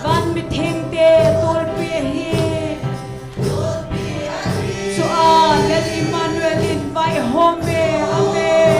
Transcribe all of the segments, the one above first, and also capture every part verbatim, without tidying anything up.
Van mithengte tolpi ahi. Chua Lal Emmanuel in vaihom e. Amen.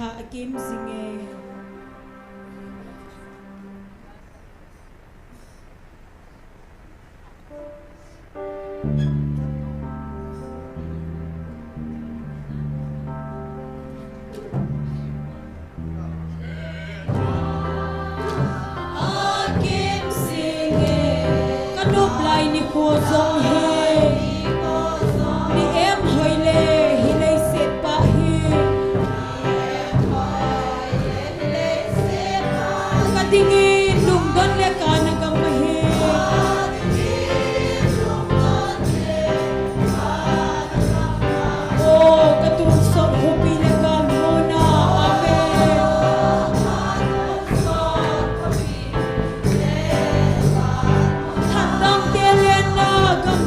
Akim jing e. Akim jing e. Ka nop lai nikho jong hi, mi em hoi le hi leiset pa hi, ka dingin lungdon le kana gam ahi. O, ka tonsot khopi le gam mona. Amen. Thatdang te lenna gam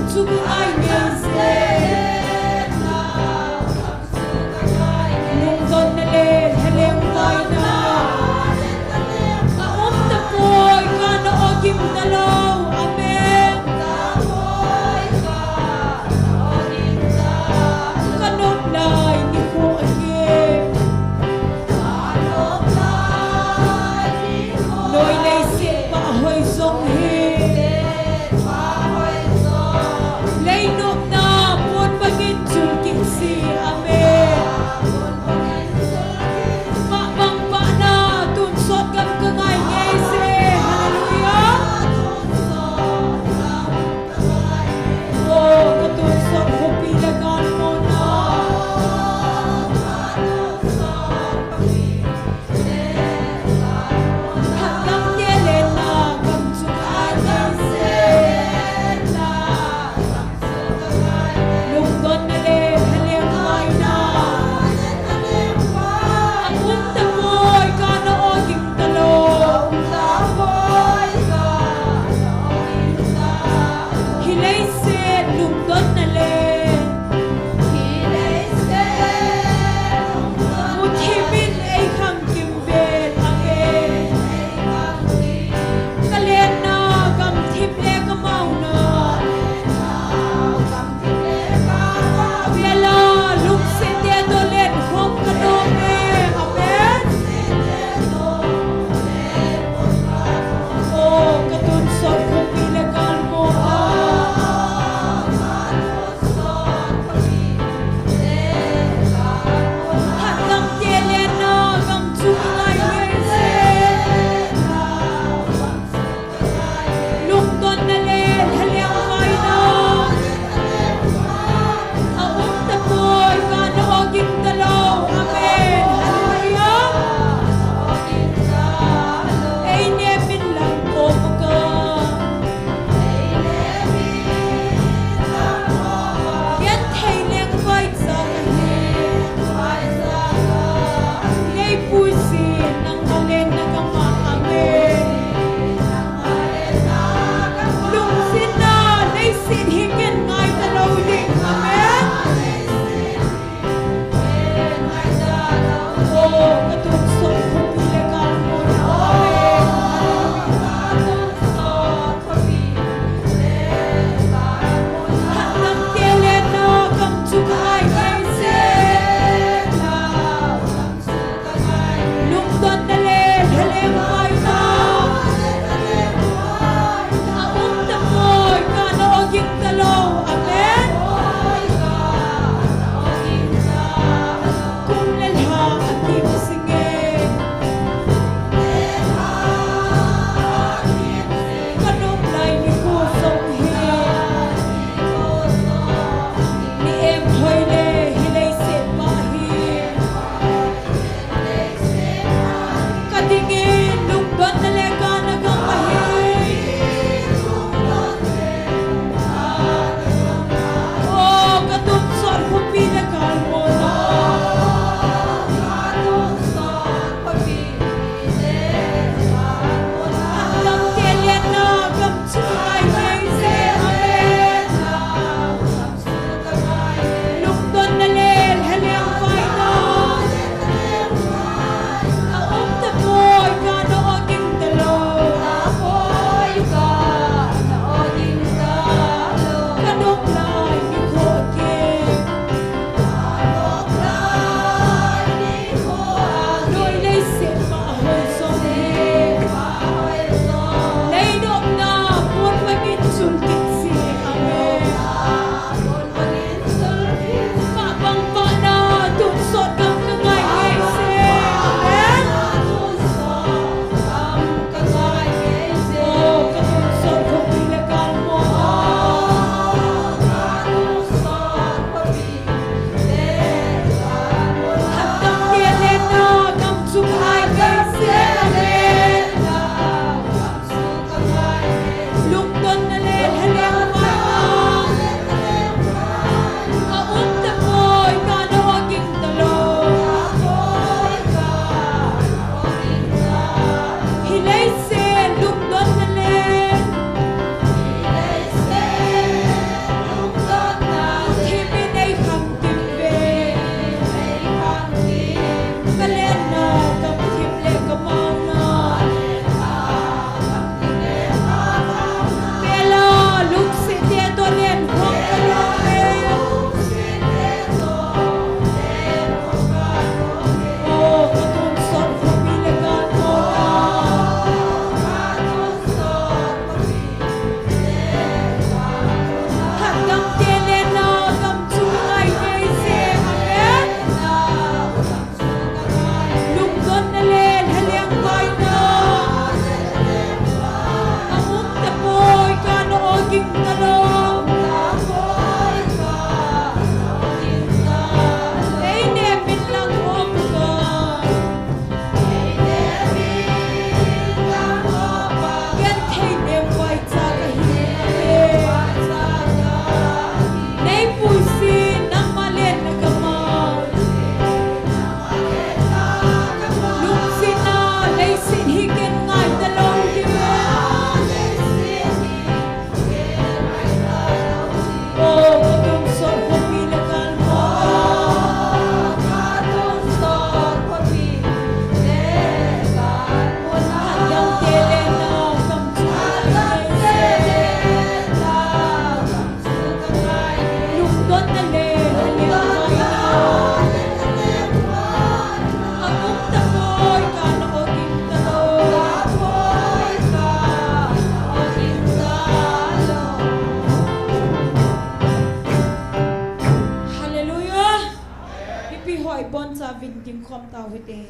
Ibonchauvin dingkhom tau hite.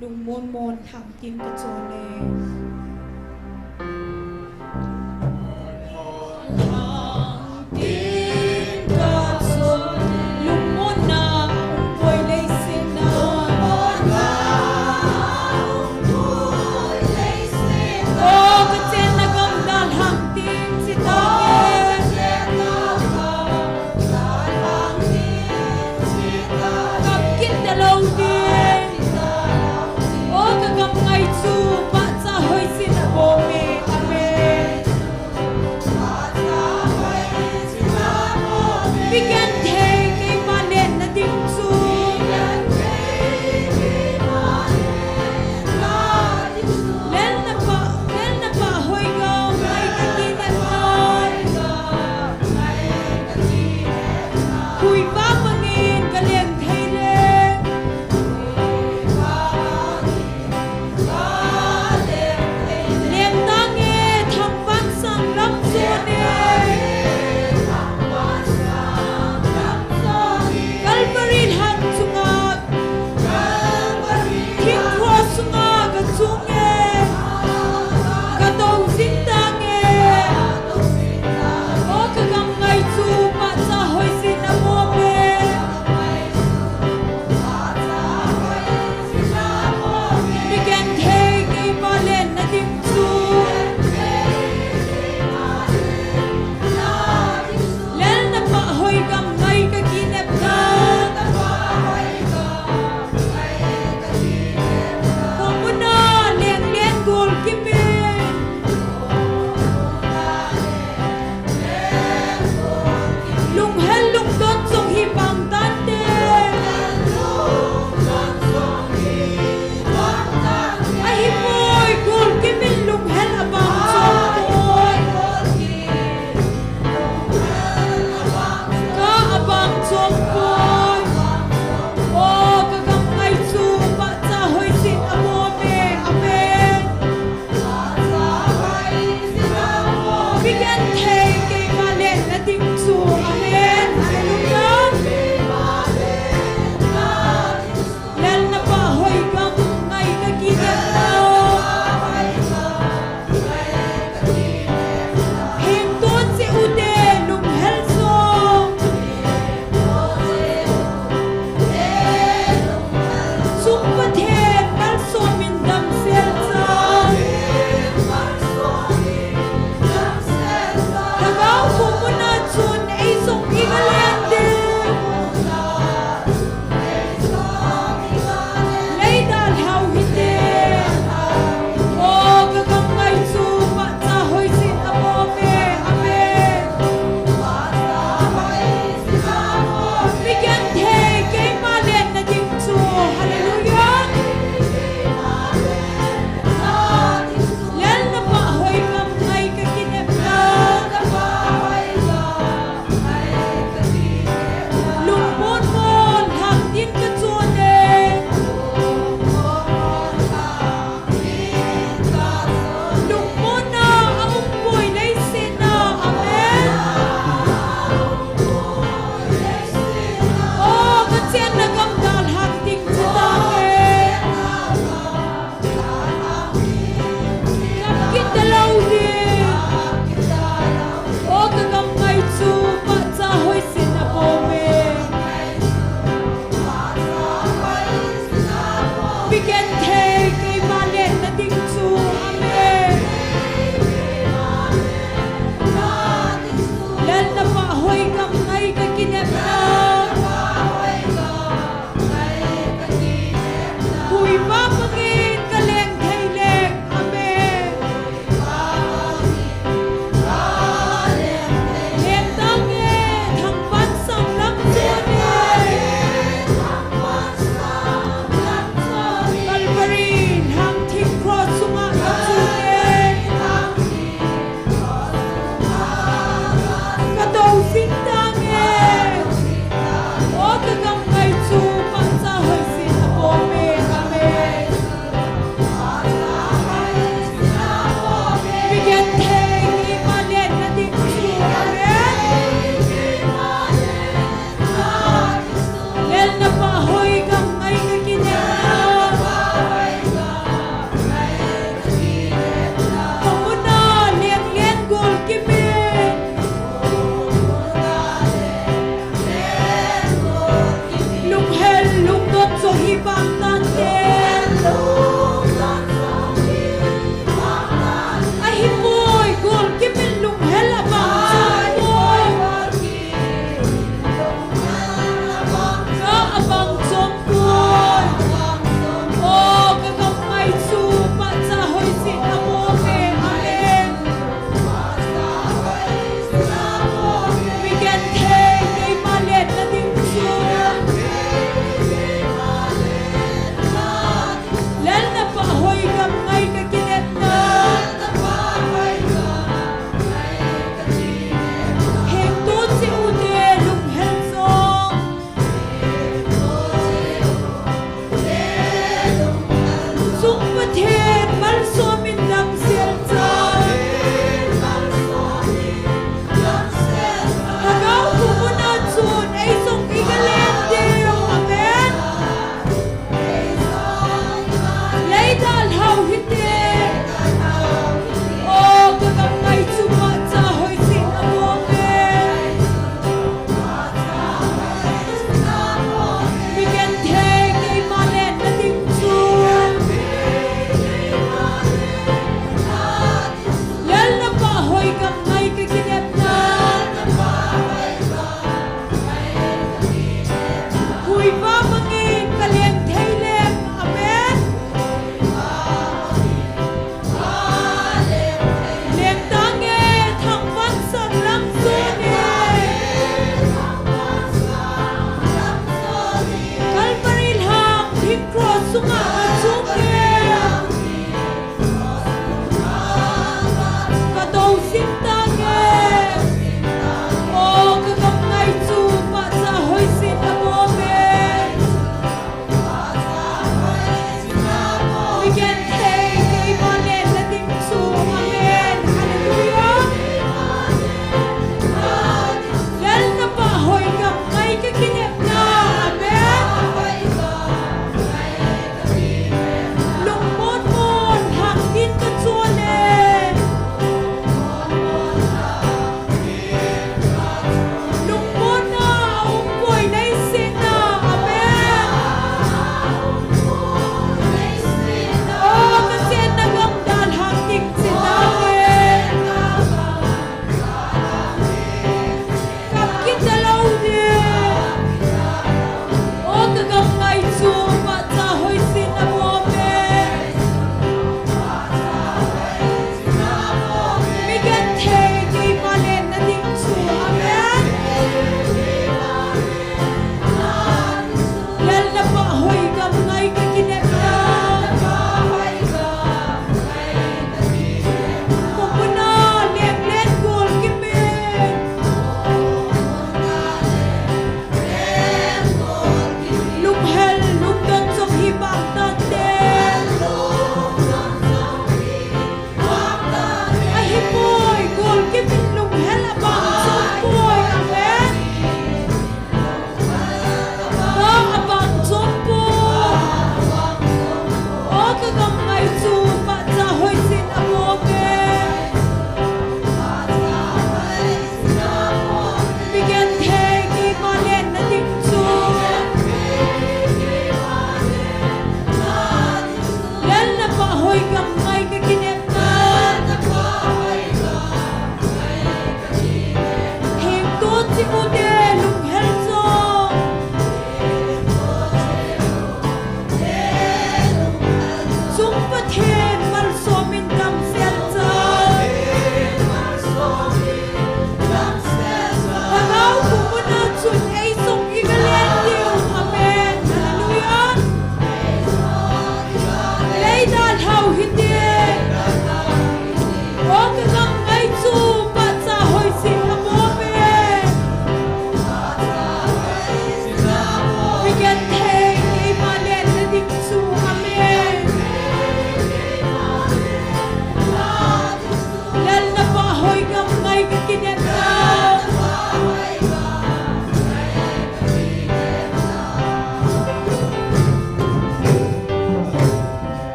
Lungmon mon lhangtin kachon e. Lungmonna umpoi leiset na. O kachenna gam dalhang tin chita. Kam kit talou ding. O kagam ngai chu pahcha hoisin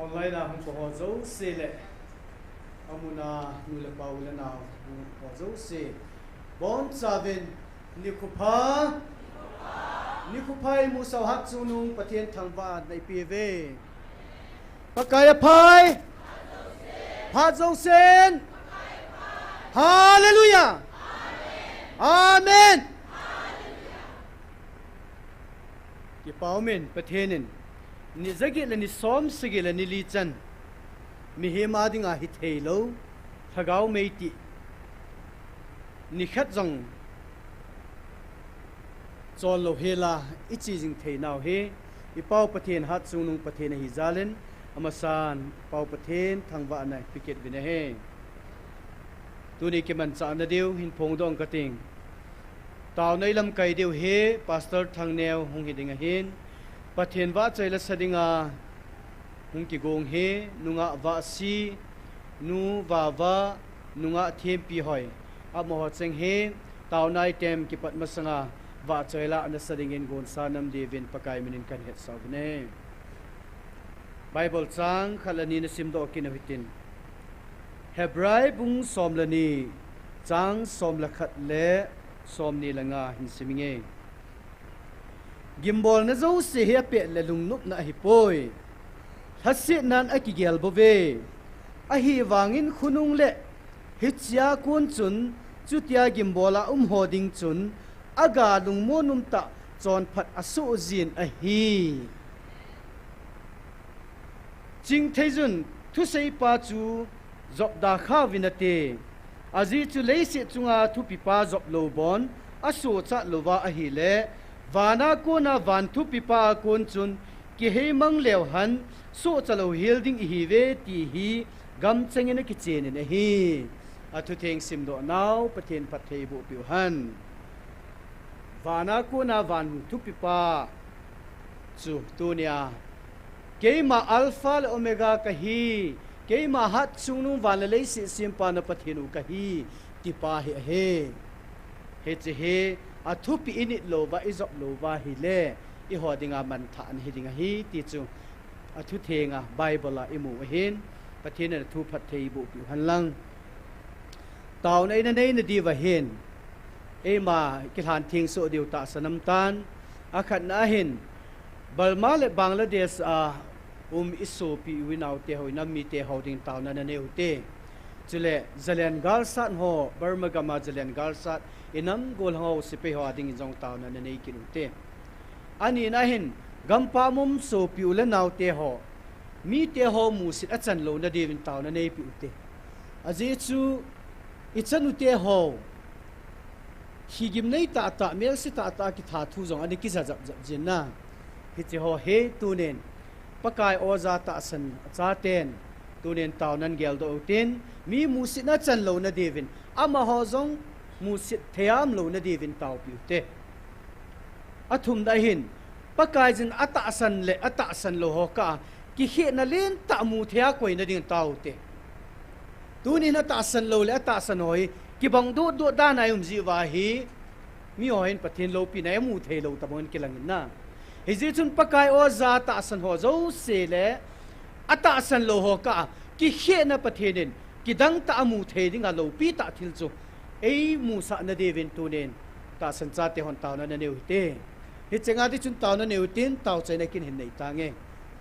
Online a hung pha ho jouse le, amuna nu le pa u le nao hung pha ho jouse, bonchauvin nikho pha, nikho pha imu sau Hatchungnung Pathen thangvahna ipe uve. Pakai aphai. Phat jousen. Hallelujah. Amen. Kipa umin, Pathen in ni jaget le ni som sagi le ni li chan mihem a dinga hitheilou lhagao mei tih nikhat jong chol louhel a iche jing theinau hi i Pau Pathen, Hatchungnung Pathen ahi jal in, amasan Pau Pathen thangvahna ipe kit uvin ahi. Tuni kimanchahna diu hin phongdoh ing kating. Taona ilamkai diu hi Pastor Thangneo hung hi ding ahin, Pathen vahchoi la sa dinga hung kigong hi, nungah Vahsi, nu Vava, nungah Thempi Hoi, amaho cheng hi taona item kipat masanga vahchoi la nasa dingin gonsa nam diuvin Pakai minin kahin hetsah uvin ahi. Bible chang khat le ni nasimdoh kit u hitin, Hebrai bung som le ni, chang som le khat le som ni le nga hin sim inge. Gimbolna jouse hi apet le lungnopna ahipoi, lhasetnan akigel bouve. Ahivangin khonung le hichea kon chun chutia gimbol a umho ding chun aga lungmon umtah chonphat asoh jin ahi. Chingtheijun thuseipa chu jop dakha uvin ate, ajeh chu leiset chunga thupipa jop lou bon asochat louva ahile, vana kona van thupipa a kon chun kiheimang leuhen sohcha louhel ding ihiuve ti hi gamchengin akichenin ahi. Athutheng simdoh nau Pathen phatthei boh peh uhen. Vana kona van thupipa chu tunia, keima Alpha le Omega kahi, keima Hatchungnung van le leiset sempa na Pathen u kahi, tipa hi ahi. Hiche hi athupeh init louva, ijop louva ahile, eiho dinga manthahna hiding ahi ti chu athuthenga Bible a imu ahin, Pathen in athu phatthei boh peh uhen lang. Taona ina neina diuva hin, eima kilhan thengsoh diu tahsan aumtan, akhatna ahin, Burma le Bangladesh a um isopi u inaote ho, inam mite ho dingin taona nanei ute. Chule Zalen galsat ho, Burma gam a Zalen galsat inam gollhang ho, sepai ho a dingin jong taona nanei kit ute. Anina hin, gampam um sopi u le naote ho, mite ho musit achan louna diuvin taona neipeh ute. Ajeh chu ichan ute ho, thigim nei tahtah, melse tahtah a kithat thu jong ana kija japjap jin na. Hiche ho hi tunin Pakai oja tahsan achaten tunin taonan geldoh utin, mi musitna achan louna diuvin, amaho jong musit thei a um louna diuvin taopeh ute. Athumna hin, Pakaiyin atahsan le atahsan lou ho kah a kikhehna lentah mu thei a koina dingin taote. Tunin atahsan lou le atahsan ho hi kibang dotdot dan a ium jiuva hi, miho hin Pathen loupina imu theilou tabang in kilangin na. Hijeh chun Pakai oja tahsan ho jouse le atahsan lou ho kah a kikhehna Pathen in kidangtah a mu thei dinga loupi tah thil chu eimusahna diuvin tunin tahsan chate hon taona nanei u hite. Hiche nga tichun taona nei utin, taochaina kin hin nei tange.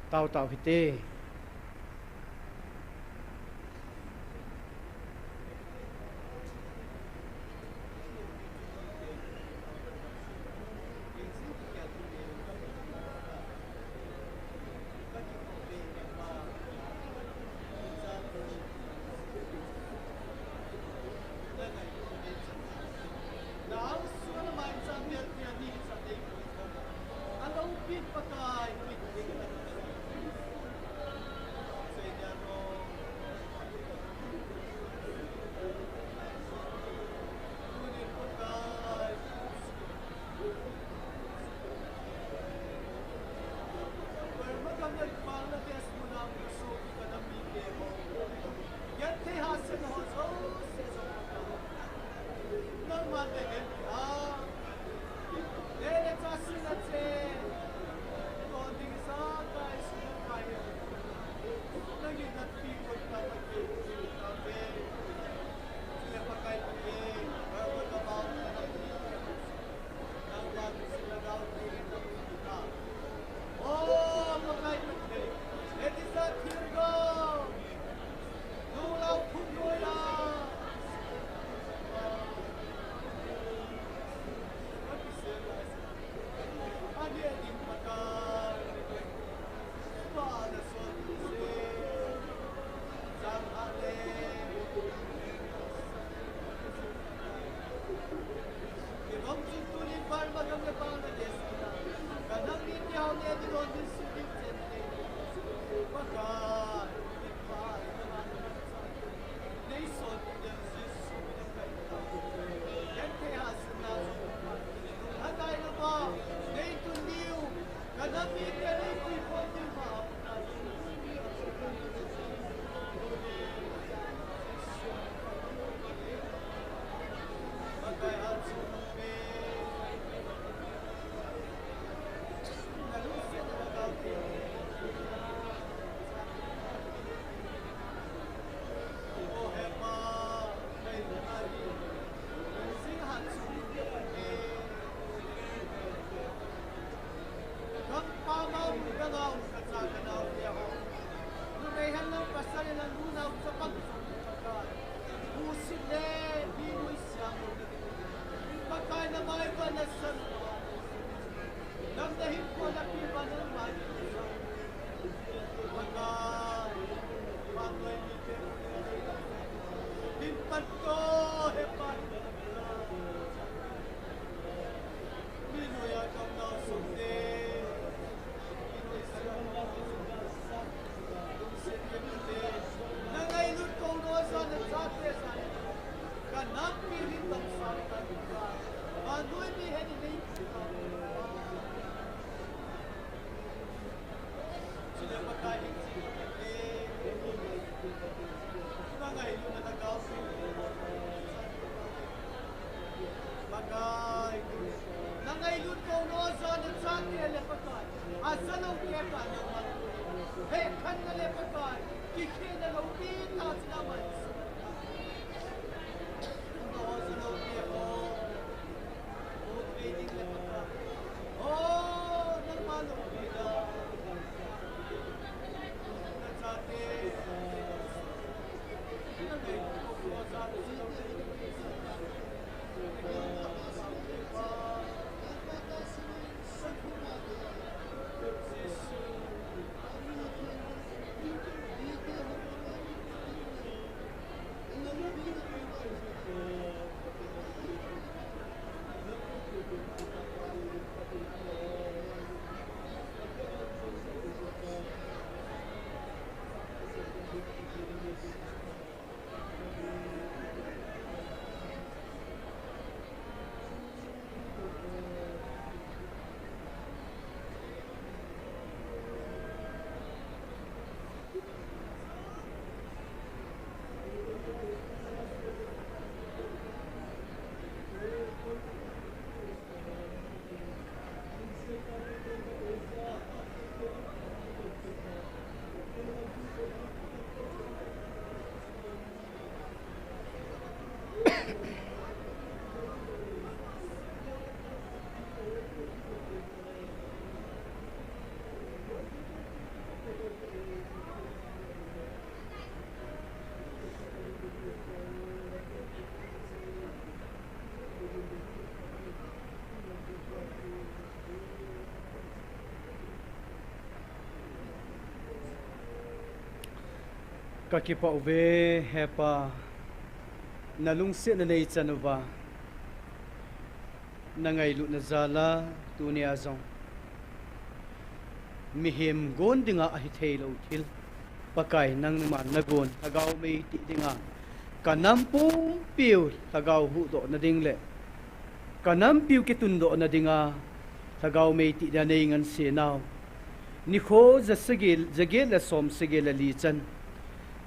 Tao tao hite. Kakipah uve, Hepa, nalungsetna neichan uva, nangailutna jal'a, tunia jong mihem gon dinga ahitheilou thil, Pakai nangman nagon, lhagao mei tih dinga, kanam pumpiu lhagao huhdohna ding le, kanampiu kitundohna dinga, lhagao mei tih dinga neingansenau, nikho jasagi, jaget le somsagi le li chan,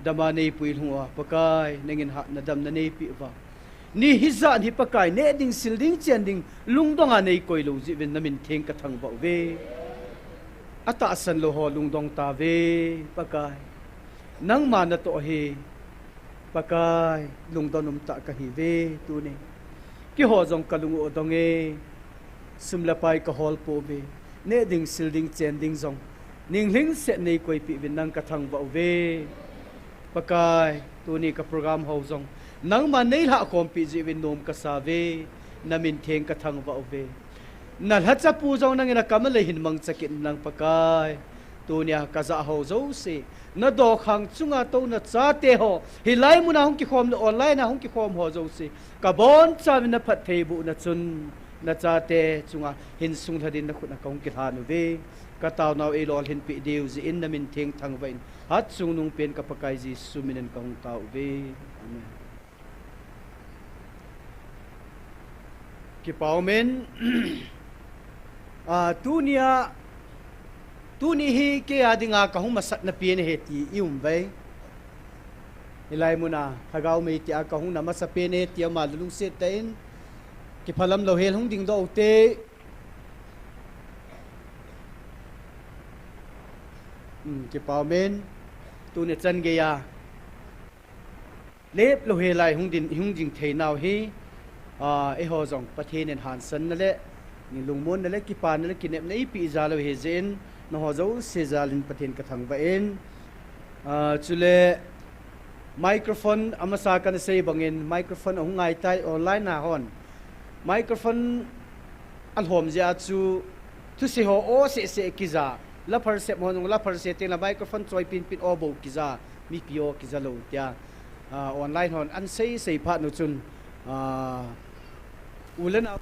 dama neipui lhung uva, Pakai, nangin hatna damna neipeh uva, ni hijat hi Pakai, neh ding, sil ding, chen ding, lungdonga neikoi lou jeh uvin namin theng kathangvah uve. Atahsan lou ho lungdong tauve, Pakai. Nangma natoh hi, Pakai, lungdon umtah kahiuve, tuni. Keiho jong kalung u adong e, sum le pai kahol pouve, neh ding, sil ding, chen ding jong, ninglhingset neikoipeh uvin nang kathangvah uve. Pakai, tuni ka program ho jong, nangman neilhahkhompi jeh uvin nom kasauve, namin theng kathangvah uve. Nalhachapu jong nangin akam a lei hin mangcha kit in lang Pakai. Tunia kajah ho jouse, nadokhang chunga tou nachate ho, hilai muna hung kikhom le online a hung kikhom ho jouse, kabonchauvin naphattheibohna chun, nachate chunga hin sunglha din nakhut a kahung kilhan uve. Kataonau eilolhinpeh diu jeh in namin theng thangvah in, hatchungnung pen ka Pakai Jesu minin kahung taouve. Amen. Kipa umin. Ah, tunia, tuni hi keia dinga kahung masatna pen ahi ti i-um uve. Hilai muna Lhagao Mei tia kahung na masapen ahi ti ama lungset tah in, kiphalam louhel hung dingdoh ute. Hmm, kipa umin. Tuni chan geiya leplou helai hung ding, hung ding theinau hi, ah, eiho jong Pathen in hansanna le, lungmonna le, kipana le, kinepna eipeh jal u ahi jeh in, nangho jouse jal in Pathen kathangvah in, ah, chule microphone amasa kana sei bangin, microphone ahung ngaitai online a hon. Microphone alhom jeh a chu thusei ho o seh seh kija, la pharsep ho jong la pharsep teng la microphone choi pin pin o bou kija, mipi o kija lou tia, ah, online hon ana sei sei phat nu chun, ah, u le nau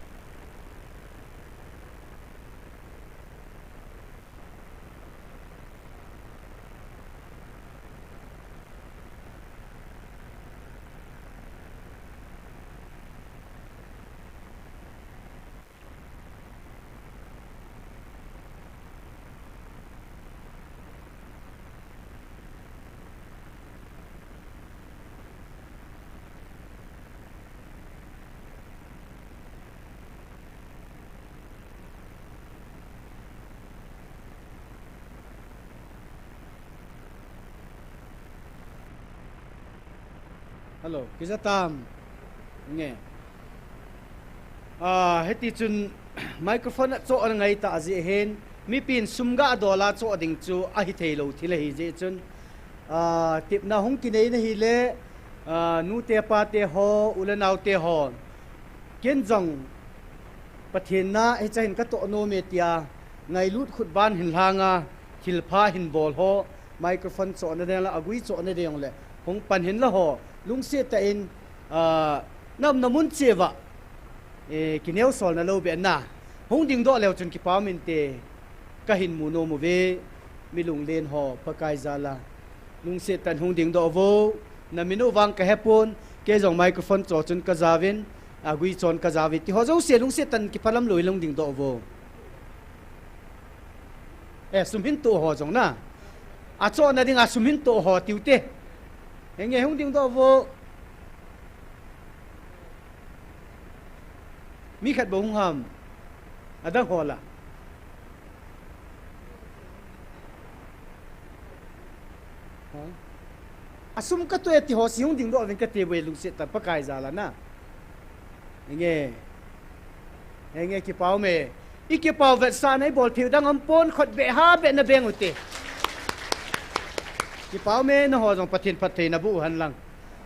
Hello, kija tam. Nge. Ah, hiti chun microphone a choh ana ngai tah jeh hin, mipin sum ga dol a choh ding chu ahithei lou thil ahi jeh chun, ah, tepna hung kinei na hile, ah, nute pate ho, u le naote ho, ken jong Pathen na hiche hin katoh nom e tia ngailut khut ban hin lhanga, thilpha hin bol ho, microphone chohna ding le, agui chohna ding le, hung pan hin la ho, lungset tah in, ah, na umna mun cheh uva, eh, kineo solna lou beh na hung dingdoh leu chun kipa um inte, kahin mu nom uve, mi lunglen ho, Pakai jal a. Lungset tah in hung dingdoh uvo, na min u vang kahepon, kei jong microphone choh chun kajaovin, agui chon kajaovin, ti ho jouse lungset tah in kiphalam lou in hung dingdoh uvo. Eh, sum hin toh ho jong na. Achohna dinga sum hin toh ho tiu te. Henge hung dingdoh uvo. Mi khat bou hung ham. Adang ho la. Ha? Asum katoh e ti ho si hung dingdoh uvin kati uve lungset tah in Pakai jal a na. Henge. Henge kipa um e. I kipao vetsahna i bol thei u dang um pon khut beh ha beh na beng u te. Kipa um e nangho jong Pathen phattheina boh u hen lang.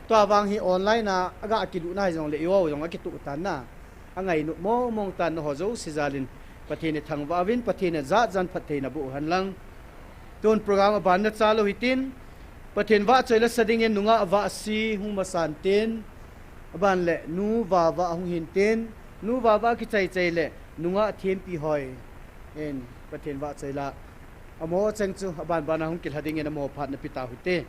Tua vang hi online a aga kilut na hi jong le i o jong akituh tan na. Angainop mong mong tan nangho jouse jal in Pathen ithangvah uvin, Pathen in jat jan phattheina boh u hen lang. Tun program aban na cha lou hitin, Pathen vahchoi la sa dingin nungah Vahsi hung masan tin, aban le Nu Vava hung hin tin, Nu Vava kichai chai le nungah Thempi Hoi in Pathen vahchoi la. Amaho cheng chu aban ban a hung kilha dingin amaho phat na pe tau hite.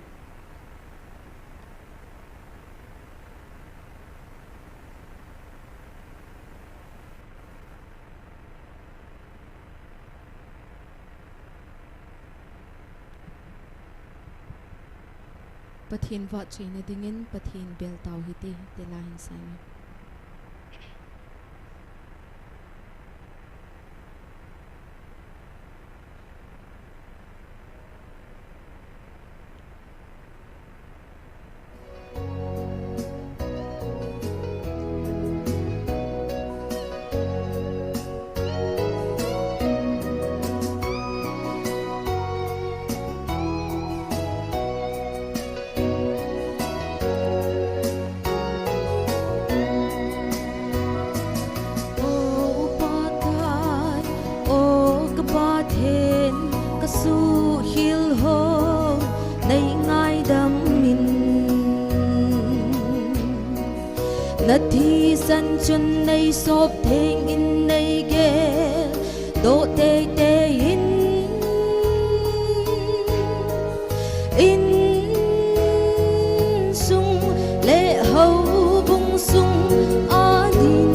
Pathen vahchoina dingin Pathen bel tau hite, ti la hin sai. Chun nei sop theng in nei gel doh teitei in, in sung le houbung sung a ding,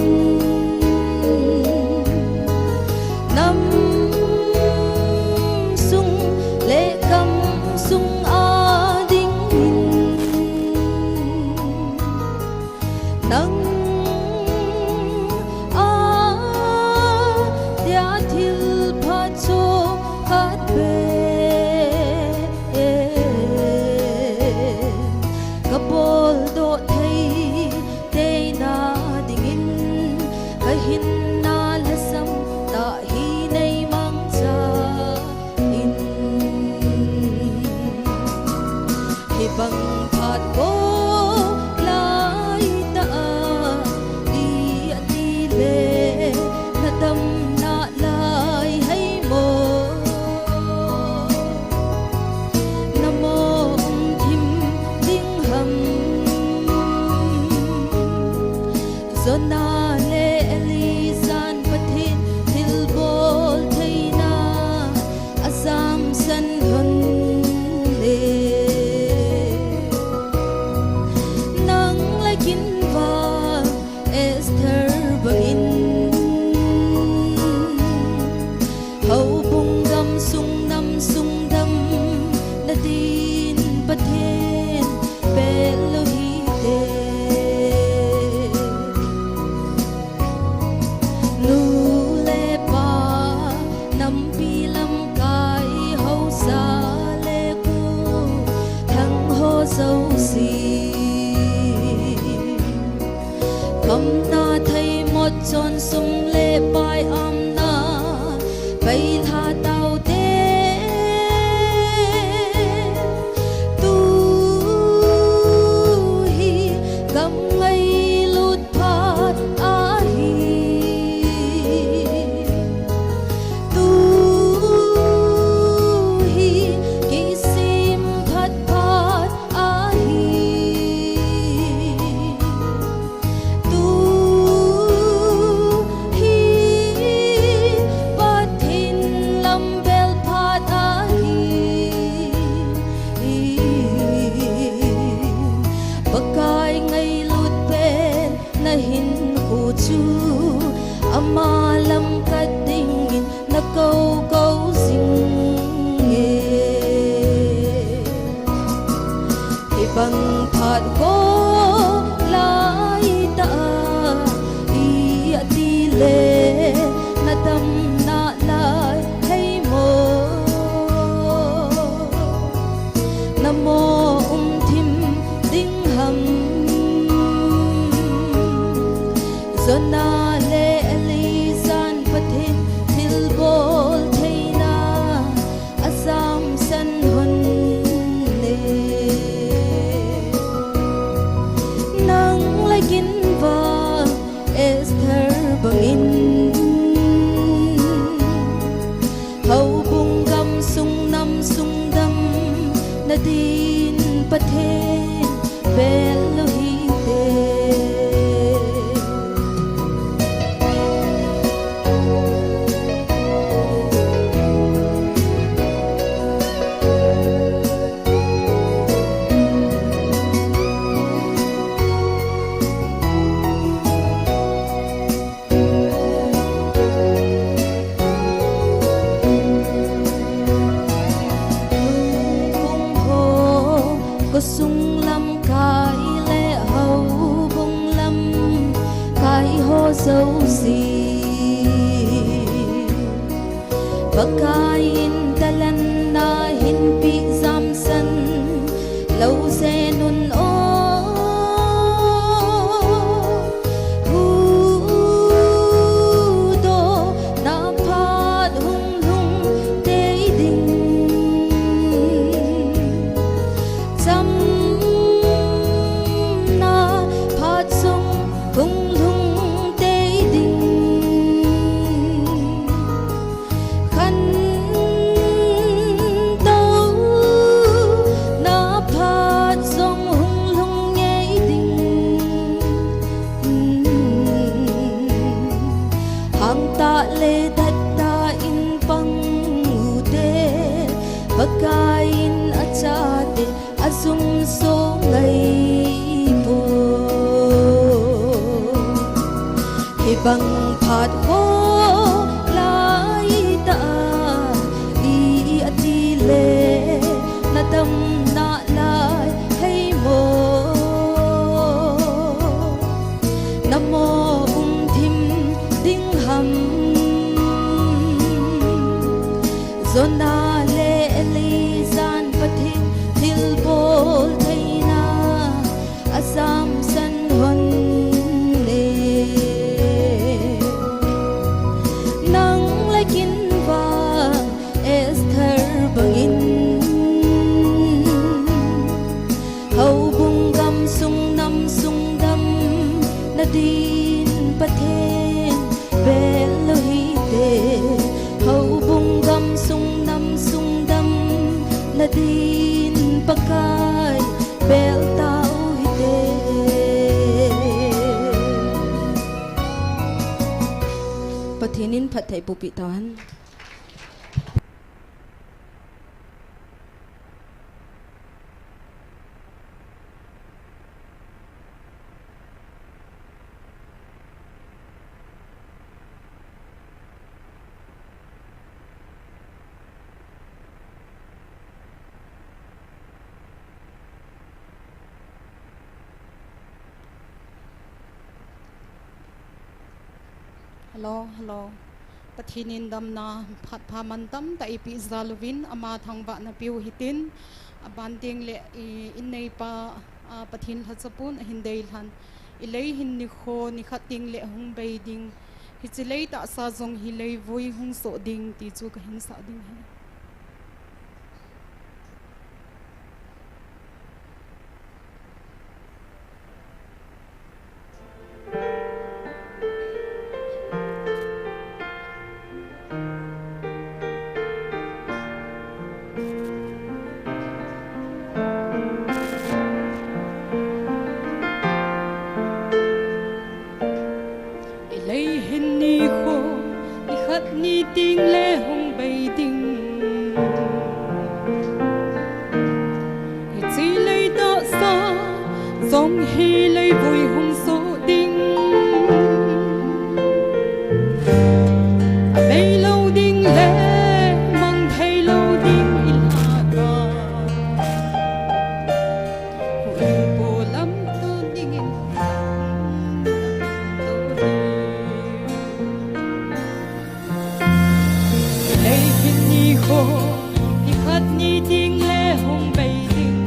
nam sung le gam sung a ding in. Nang a dia thil pha chom khat beh ka bol doh thei teina dingin ka hinna lhasam tah hi nei mangcha in. Hibang phat bol lai tah a i ati le na dam nalai hei mo. Na mo um thim ding ham. Jonah le Elijah in Pathen thilbol theina a jamsan lhon le, nang le kei in vang Esther bangin houbung gam sung nam sung damna din Pathen bel lou hite. Nu le pa, nampi lamkai, haosa le kho, thang ho jouse, kamna thei mot chon sum le pai amna pai lha tau te. Tu hi gam ngailut phat ahi. Tu hi kisem phat phat ahi. Tu hi Pathen lam bel phat ahi. Pakai ngailut pen na hinkho chu ama lam kat dingin na kou kou jing e. Hibang phat bol lai tah a i ati le na dam nalai hei mo. Na mo um thim ding ham. Jonah le Elijah in Pathen thilbol theina a jamsan lhon le, nang le kei in vang Esther bangin houbung gam sung nam sung damna din Pathen bel lou hite. Lungkung ho, khosung lamkai le houbung lamkai ho jouse, Pakai in talanna hinpeh jamsan lou jeng un o. Huhdohna phat hung lhung tei ding, chamna phat jong hung lhung tei ding. Khan Le thattah in pang ute, Pakai in achate ajumso ngai poi. Hibang phat ho laitah a i ati le, na damna lai hei mo. Namo um thim ding ham? Jonah le Elijah in Pathen thilbol theina ajamsan hon e. Nang le kei in vang Esther bangin, houbung gamsung namsung damna din Pathen bel u hite. Houbung gamsung namsung damna din Pakai bel tau hite. Pathen in phatthei boh peh tauhen. Hello, hello. Pathen in damna phat pha mantam tah eipeh jal uvin ama thangvahna peu hitin, aban tengle i, in neipa, a, Pathen lhacha pon ahin deilhen. I lei hin nikho nikhat tengle hung bei ding. Hiche lei tahsa jong hi leivui hung soh ding ti chu kahin sah ding ahi. I lei hin nikho nikhat ni tengle hung bei ding. Hiche lei tahsa jong hi leivui hung soh ding. Abei lou ding le mang thei lou ding i lhah a. Huhhingpu lamto dingin lei hin nikho nikhat ni tengle hung bei ding.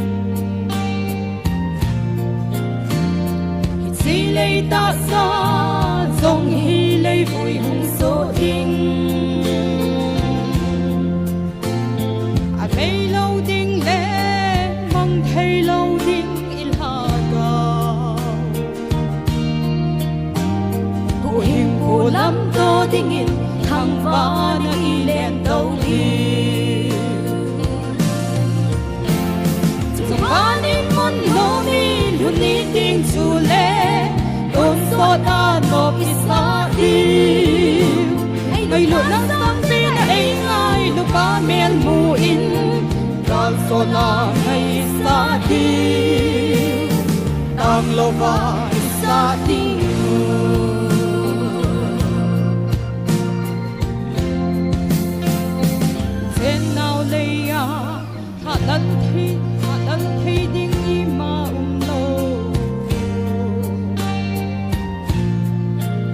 Hiche lei tahsa jong hi leivui hung soh ding. Abei lou ding le mang thei lou ding i lhah a. Huhhingpu lamto dingin thangvahna i len to ding. Chungvah in mun nom in lhun ni ding chule tonsot a nop i sah ding. Ngailutna sangpen a ei ngailu pa mel mu in kalsona ngai i sah ding. Tanglouva i sah ding. Chen nau lei a thalan thei, thalan thei ding ima umlou.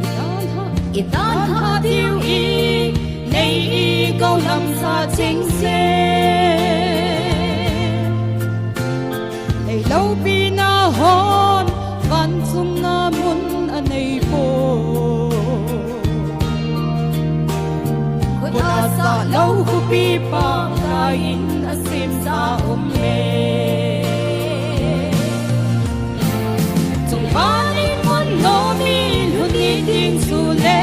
I dalha, i dalha diu i nei i kou lamsa chengse. Neilou pi na hon van chunga mun anei poi. Khut a sah lou khopi Pakai in asem sa um e. Chungvah in mun nom in lhun ni ding chule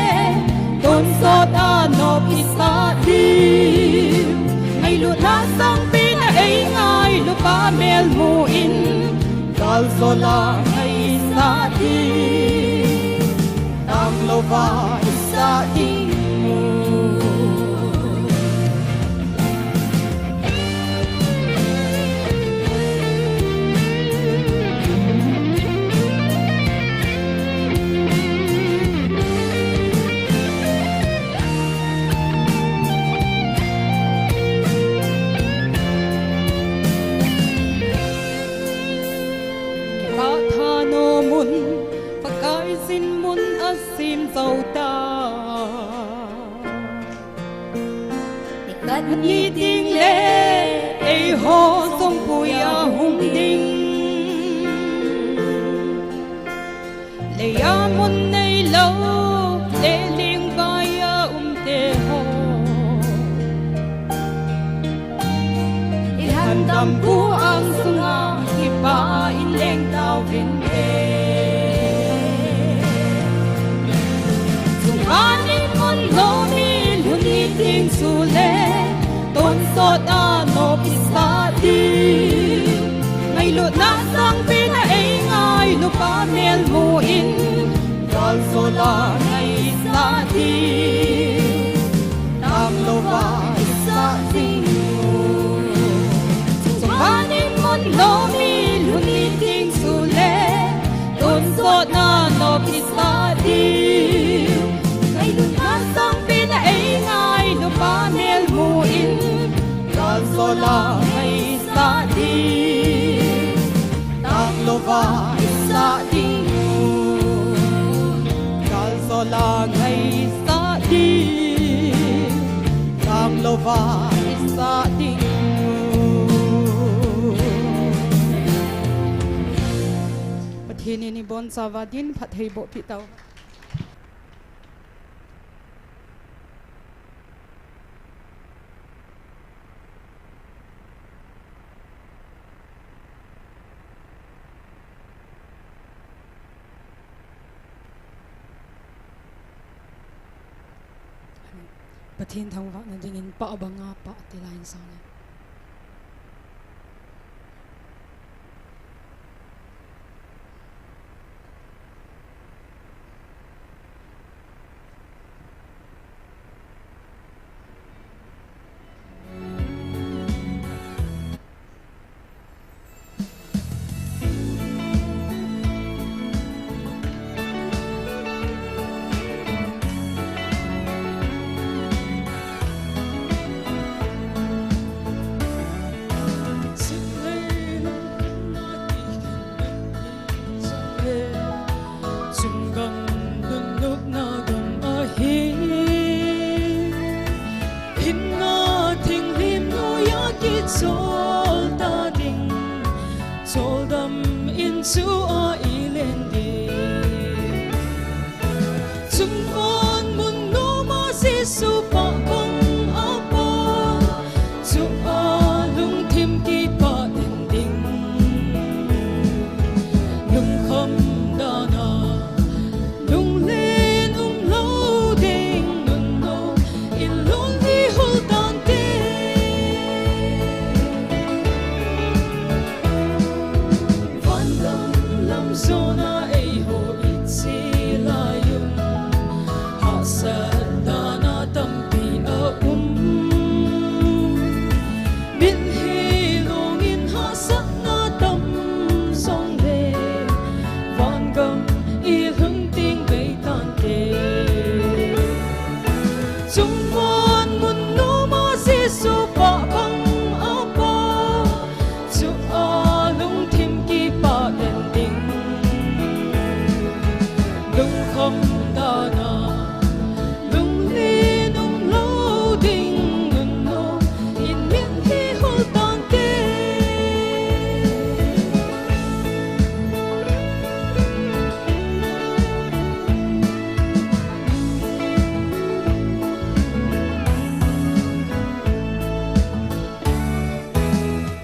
tonsot a nop i sah ding. Ngailutna sangpen a ei ngailu pa mel mu in kalsona ngai i sah ding. Tanglouva i sah ding. Sim zo ta. Nikhat ni ding le eiho songpui a hung ding. Leia mun neilou, leh lingvai a umte ho. Ilhan dampu angsunga kipah in leng tauvin te. Chungvang in mun nomi lhun ni ding chule, tonsot a nop isah ding. Ngailutna sangpen a eingailu pa mel mu in, gal sola ngaisah ding. Tanglouva isah ding. Chungvang in mun nomi lhun ni ding chule, tonsot a nop isah ding. Ngailutna sangpen a eingailu pa mel mu in, gal sola ngaisah ding. Tanglouva isah ding. Gal sola ngaisah ding. Tanglouva isah ding. Pathen in ibonchauva din phatthei boh peh tau. Pathen thangvahna dingin pah banga pah ti lai in sang le. Chungkam nunukna gam ahi. Hinna thinglim noiya kichol ta ding, choldam in chu a ilen ding. Chungvang mun noma Jesu pah bang a pah, chua lungthim kipah den ding. Lungkham dana, lunglen umlou ding nunnom in lunghi hol tante. Vangam lam jona eiho iche lai un, hahsatna tampi aum. Mitlhi lungin hahsatna tam jongle, vangam ilhun ding bei tante. Chungvang mun noma Jesu pah bang a pah, chua lungthim kipah den ding. Lungkham dana, lunglen umlou ding nunnom in mitlhi hol tante.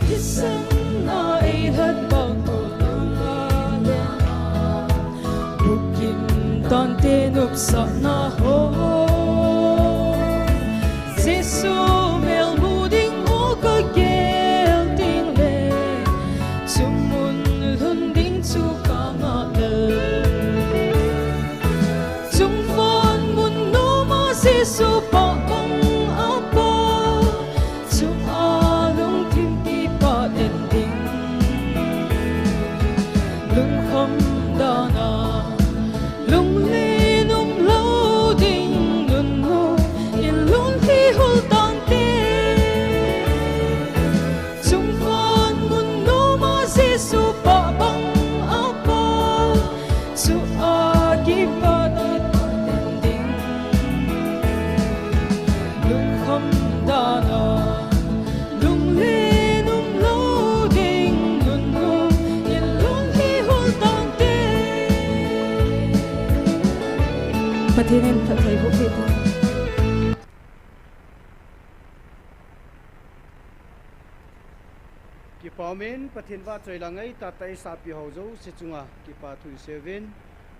Kisangna eilhat bang tolna le, bukim tante nopsahna ho. Jesu melmu ding o kagel ding le, chungmun lhun ding chu kangah le. Chungvang mun noma Jesu pah bang a pah, chua lungthim kipah den ding. Lungkham dana, lunglen umlou ding nunnom in lunghi hol tante. Chungvang mun noma Jesu pah bang a pah, chua kipah den Pathen in phatthei boh peh ta. Kipa umin, Pathen vahchoi la ngaitah tah eisahpeh ho jouse chunga kipa thu iseiuvin,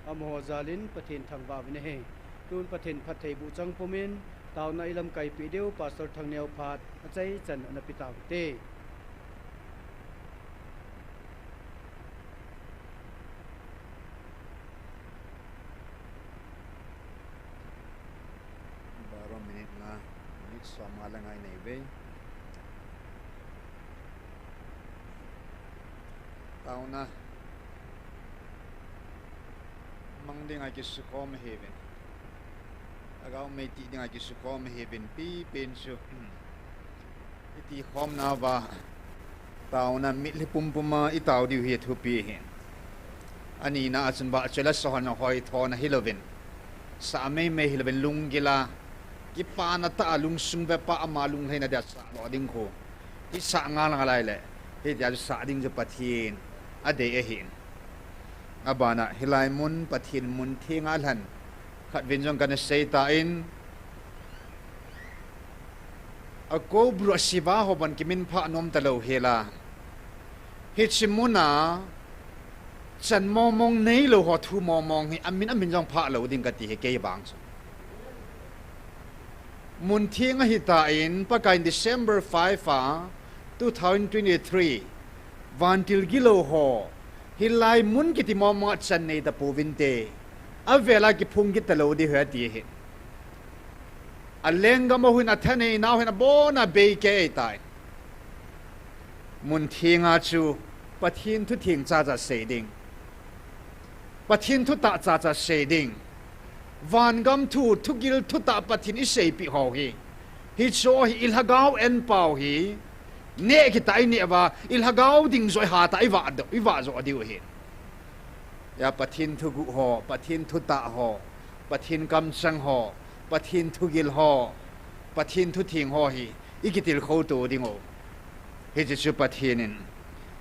amaho jal in Pathen thangvah uvin ahi. Tun Pathen phatthei boh chang pumin, taona ilamkai peh diu Pastor Thangneo phat achaichan ana pe tau hite. Baro minute nga, minute som nga le nga inei uve. Taona mang dinga kisukhom ahiuvin, lhagao mei tih dinga kisukhom ahiuvin, pipen chu iti khomna uva taona mitlhi pumpuma itao diu hi athupi ahi. Anina a chun vahchoi la sahlhon hoithona hilouvin, sah meimei hilouvin, lunggil a, kipana tah a lungsung vepa ama lunglhaina dia sahdoh ding khu, hisah ngal ngal ahile, hitia chu sah ding chu Pathen adei ahin. Abana hilai mun Pathen mun thenga lhan khatvei jong kana seitan, akobru asiva ho bon kiminphah nom talou hela, hiche muna chan mongmong neilou ho thu mongmong hi amin amin jong phah lou ding kati hi kei vang chu. Mun theng ahitan, Pakaiyin December five a, two thousand twenty-three, vantil gilou ho, hilai mun kiti mongmonga chan nei tapouvinte, avela kiphung kit talou ding ahi ati ahi. Alenggam ho hin, athanei nau hin, abona beikei ahitai. Mun thenga chu Pathen thutheng chacha sei ding, Pathen thutah chacha sei ding, vangam thu, thugil thutah Pathen iseipeh ho hi, hicheho hi ilhagao anpao hi neh kitah a ineh uva, ilhagao ding joh ihatah a ivah doh, ivah joh diu ahi. Hia Pathen thuguh ho, Pathen thutah ho, Pathen kamchang ho, Pathen thugil ho, Pathen thutheng ho hi ikitilkhou to dingu. Hiche chu Pathen in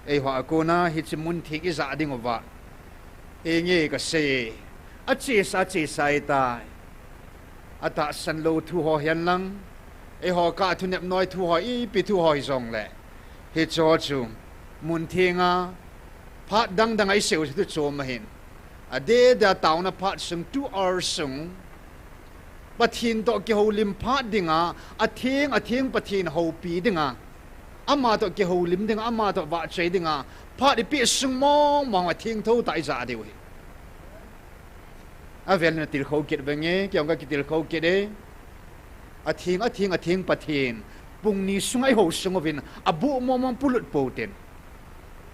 eiho a kona hiche mun theng ijah dinguva, henge kasei, achesa achesa ahitai. Atahsan lou thu ho hihen lang, eiho kah thunep noi thu ho, ipi thu ho hijongle, hicheho chu mun thenga phat dangdang a iseiu chu thu chom ahin, adeh dia taona phat sung, two hours sung, Pathen toh kihoulim phat dinga, atheng atheng Pathen houpi dinga, ama toh kihoulim dinga, ama toh vahchoi dinga phat ipeh sung mongmong athengtho tah ijah diu ahi. Avel in atilkhou kit venge, kei jong kakitilkhou kit e. Atheng, atheng, atheng Pathen, pung ni sunga ihou sung uvin, aboh mongmong polut pou tin,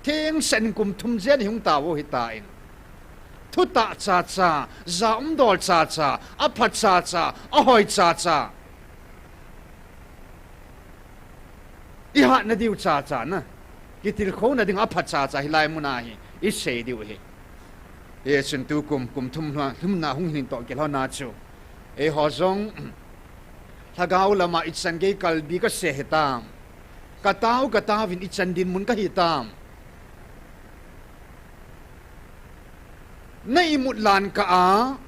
thengsen kum thum jen ihung tao u ahitan, thutah chacha, jaumdol chacha, apha chacha, ahoi chacha, ihatna diu chacha na, kitilkhouna dinga apha chacha hilai muna hi isei diu ahi. Hichun tukum, kum thum lhunna hung hin tohgel hona chu, eiho jong lhagao lama ichan gei kalbi kasei hitam, katao kataovin ichan dinmun kahitam. Na imut lan kah a,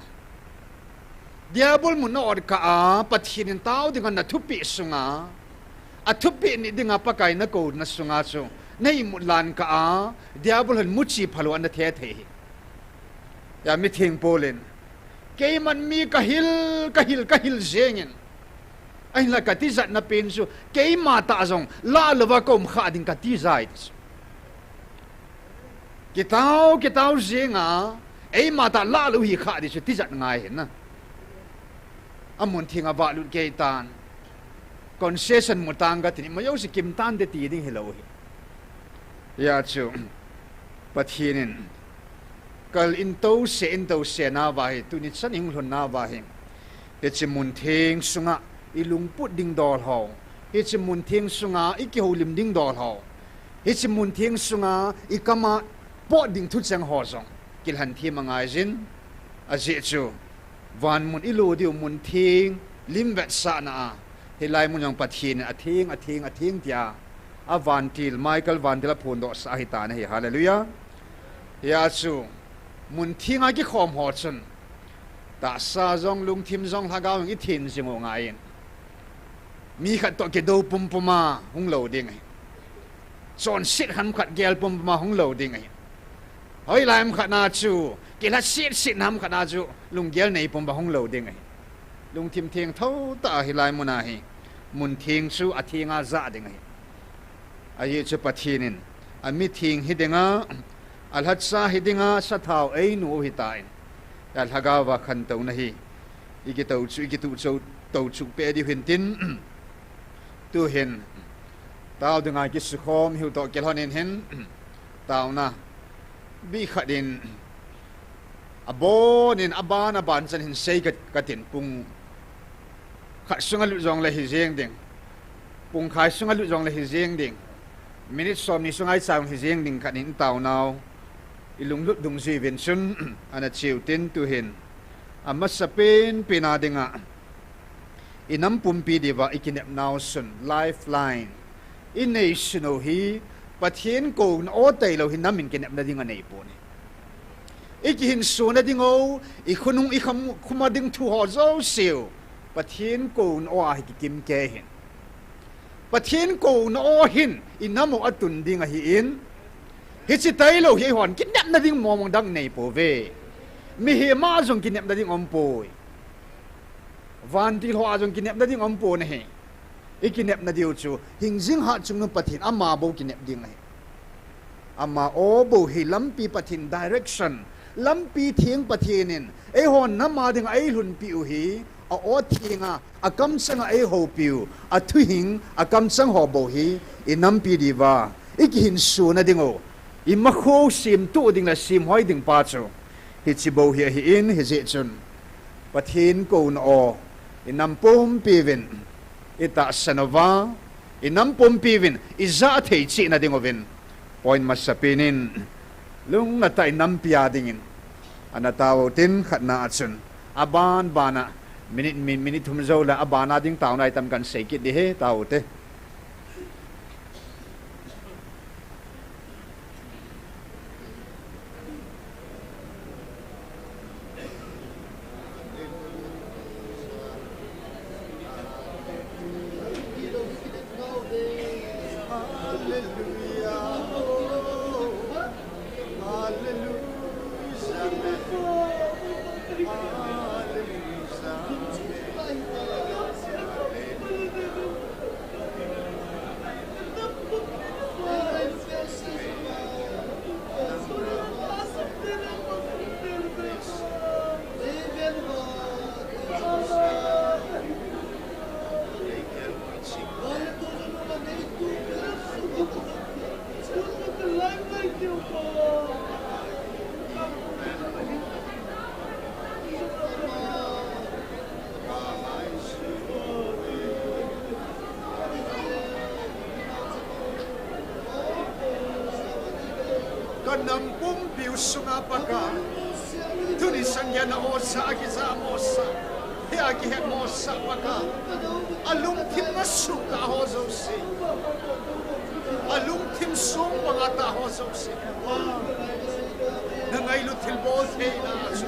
diabol mut na ot kah a, Pathen in tao dinga na thupeh sunga, athupeh nit dinga Pakai nakouna sunga chu, na imut lan kah a, diabol hin muchi phalou ana thethei hi. Hia mitheng Paul in, keiman mi kahil, kahil, kahil jengin, ahinla katijatna pen chu, keima tah jong lah louva kaum khah ding katijai ti chu. Kitao, kitao jenga, eima tah lah lou hi khah ding chu tijat ngai ahi na. Amun thenga vahlut keitan, concession mu tang kati ni, majouse kimtante ti ding hilou hi. Hia chu, Pathen in kal in touse, in touse nauva hi, tuni chan ihung lhun nauva hi, hiche mun theng sunga ilungput ding dol ho, hiche mun theng sunga ikihoulim ding dol ho, hiche mun theng sunga ikama pot ding thucheng ho jong kilhan them angaiyin, ajeh chu vanmun ilo diu mun theng lim vetsahna a, hilai mun jong Pathen in atheng, atheng, atheng tia, avantil, Michael vantil aphondohsah ahitan ahi. Hallelujah. Hia chu, mun thenga kikhom ho chun, Tahsa jong, lungthim jong, lhagao jong i thin jing u ngai in. Mi khat toh kidou pumpum a hung lou ding ahi. Chonset ham khat gel pumpum a hung lou ding ahi. Hoilai ham khat na chu, kilhaset set ham khat na chu, lunggel nei pumpum a hung lou ding ahi. Lungthim theng tho tah a hilai mun a hi. Mun theng chu a theng a jah ding ahi. Ajeh chu Pathen in, a mi theng hi ding a, a lhacha hi ding a, sathau ei nu hi ta in. A lhagao a khantouna hi. I kito chu, i kituh chu, to chu pe diu hin tin. Tu hin. Tao ding a kisukhom hiu toh kilhon in hin. Taona. Bikhat in. A bon in, a ban, a ban chan hin sei ka, ka tin pung. Khat sunga lut jong le hi jeng ding. Pungkhai sunga lut jong le hi jeng ding. Minute somni sunga i chang hi jeng ding khat in taonau. I lunglut dungjui uvin chun, ana cheu tin tu hin. A masapen pen a ding a. I nam pumpi diuva i kinepnau sun, lifeline. I nei sun u hi, Pathen kouna aw tailou hi nam in kinepna ding a nei pon ahi. I kihinso na ding u, i khonung i kham, khum a ding thu ho jouse u. Pathen kouna aw a hi kikim kei hin. Pathen kouna aw hin, i nam u a tun ding ahi in. Hiche tailou hi eihon, kinepna ding mong mong dang nei pouve. Mihem a jong kinepna ding um poi. Vantil ho a jong kinepna ding um pon ahi. I kinepna diu chu, hingjing hatchungnung Pathen ama bou kinep ding ahi. Ama aw bou hi lampi Pathen direction, lampi theng Pathen in, eihon nam a ding a ei lhunpi u hi, a aw theng a, a kamchang a ei houpi u, a thuhing, a kamchang ho bou hi, i nampi diuva, i kihinso na ding u, i makho semtup ding le semhoi ding pa chu, hiche bou hi ahi in, hijeh chun, Pathen kouna aw, i nam pumpi uvin, i tahsan uva, i nam pumpi uvin, i jah thei cheh na ding uvin. Point masapen in, lungna tah in nampi a ding in. Ana tao u tin khatna a chun. A ban ban a, minute, min-, minute thum jou le, a ban a ding taona itam kan sei kit ding ahi, tao u te. Ka nam pumpi u sunga Pakai. Tuni sangin na osa a kija mosa. Hi a kihe mosa Pakai. A lungthim na sung tah ho jouse. A lungthim sung banga tah ho jouse. Na ngailut thilbol theina chu.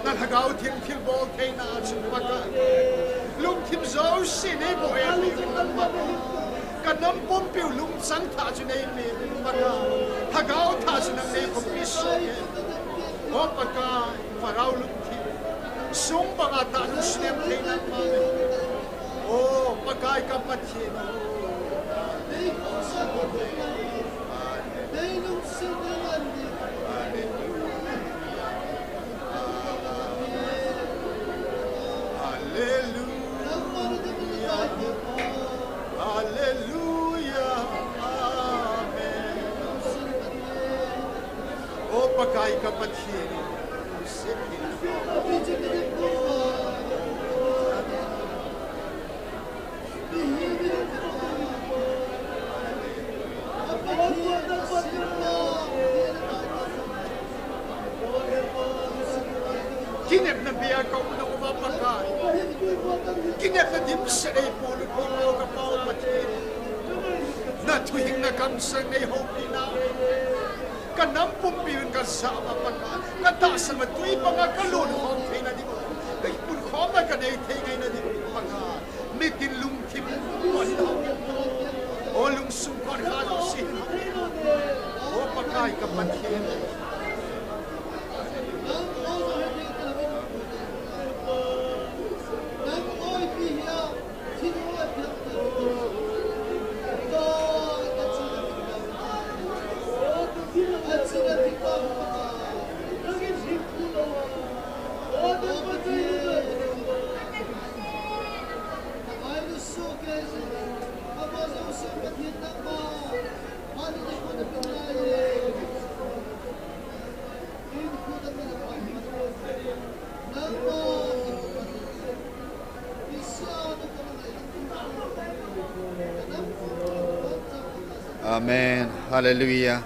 Na lhagao theng thilbol theina chu Pakai. Lungthim jouse nei bol e. Ka nam pumpi u lungchang thah chu nei pe Pakai. Lhagao thah chu nang nei khompi soh e. O Pakai, Pharaoh lungthim. Sung banga tah lungsunem theina ma. O Pakai ka Pathen. Hallelujah. Hallelujah. Amen. O Pakai ka Pathen. Kinepna bia ka um nung uva Pakai. Kinepna dimset ei pon u ka Pa Pathen. Na thuhing na kamsang nei houpi nau. Ka nam pumpi un ka jah uva Pakai. Ka tahsan uva tui banga ka lungkham theina ding. Thei ngai na ding Pakai. Mitin lungthim kon hau. O lungsung kon kha lo si. O Pakai ka Pathen. Amen. Hallelujah.